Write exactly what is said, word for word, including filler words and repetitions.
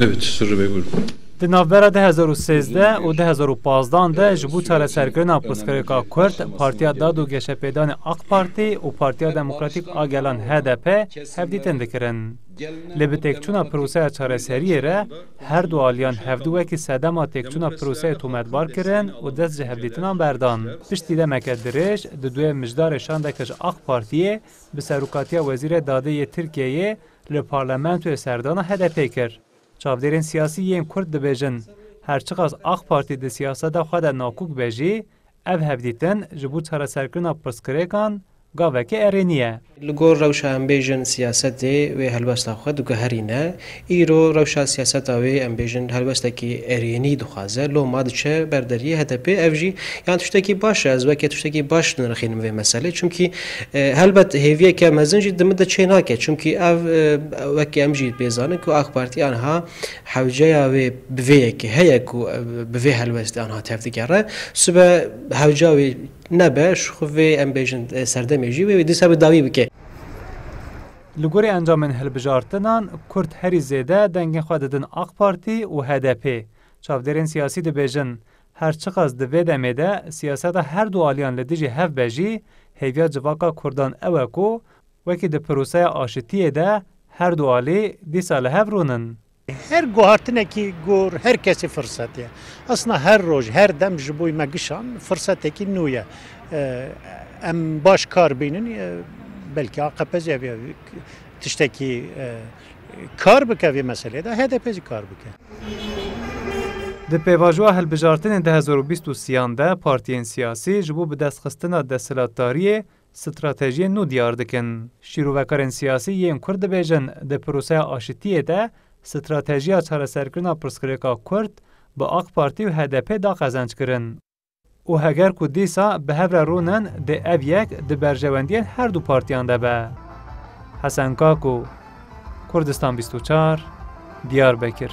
Evet, Sırrı Bey, buyurun. Di navbera du hezar û sêzdeh û du hezar û pazdan de ji bo çareserkirina pirsgirêka Kurd, Partiya Dad û Geşepêdanê AK Partî û Partiya Demokratîk a Gelan HDP hevdîtin dikirin. Lê bi têkçûna proseya çareseriyê re her du aliyan hevdu wekî sedema têkçûna proseyê tometbar kirin û dest ji hevdîtinan berdan. Piştî demeke dirêj di duyê mijdarê şandeke ji AK Partiyê bi serokatiya Wezîrê Dadê yê Tirkiyeyê li parlamentoyê serdana HDPê kir. Çavdêrên siyasî yên Kurd dibêjin, her çiqas AK Partî di siyaseta xwe de nakok be jî, ev hevdîtin ji bo çareserkirina pirsgirêkan gavekê erênî ye. Li gor rewşa, em bêjin, siyasetê wê helwesta xwe diguherîne. Îro rewşa siyaseta wê, em bêjin, helwestekî erênî dixwaze. Loma diçe ber deriyê HDPê. Ev jî, yan, tiştekî baş e. Ez weke tiştekî baş dinirxînim vê meselê. Çimkî, e, helbet hêviyeke mezin jî di min de çê nake. Çimkî ev, e, weke em jî pê zanin ku AK Partî anha hewceya wê bi vê yekê heye ku, e, bi vê helwestê anha tevdigere. Sibe hewca wê nebe, ji xwe vê, em bêjin, e, serdemê jî wê, wê dîsa bi dawî bike. Li gorî encamên hilbijartinan, Kurd herî zêde dengên xwe didin AK Partî û HDPê. Çavdêrên siyasî dibêjin, her çiqas di vê demê de siyaseta her du aliyan li dijî hev be jî, hêviya civaka Kurdan ew e ku wekî di proseya aşitiyê de her du alî dîsa li hev rûnin. Her guhartinekî gor her kesî firset e. Aslında her roj, her dem ji bo me gişan firsetekî nû ye. E, em baş kar bînin, e, belkî A K P zî ev tiştekî, e, kar bike vê meselê de, H D P zî kar bike. Di pêvajoya hilbijartinên du hezar û bîst û sêyan de partiyên siyasî ji bo bidestxistina desthilatdariyê stratejiyên nû diyar dikin. Şîrovekarên siyasî yên Kurd dibêjin, di proseya aşitiyê de stratejiya çareserkirina pirsgirêka Kurd bi AK Partî û H D P da qezenc kirin. Û heger ku dîsa bi hev re rûnin, dê ev yek di berjewendiyên her du partiyan de be. Hesen Kako, Kurdistan bîst û çar, Diyarbekir.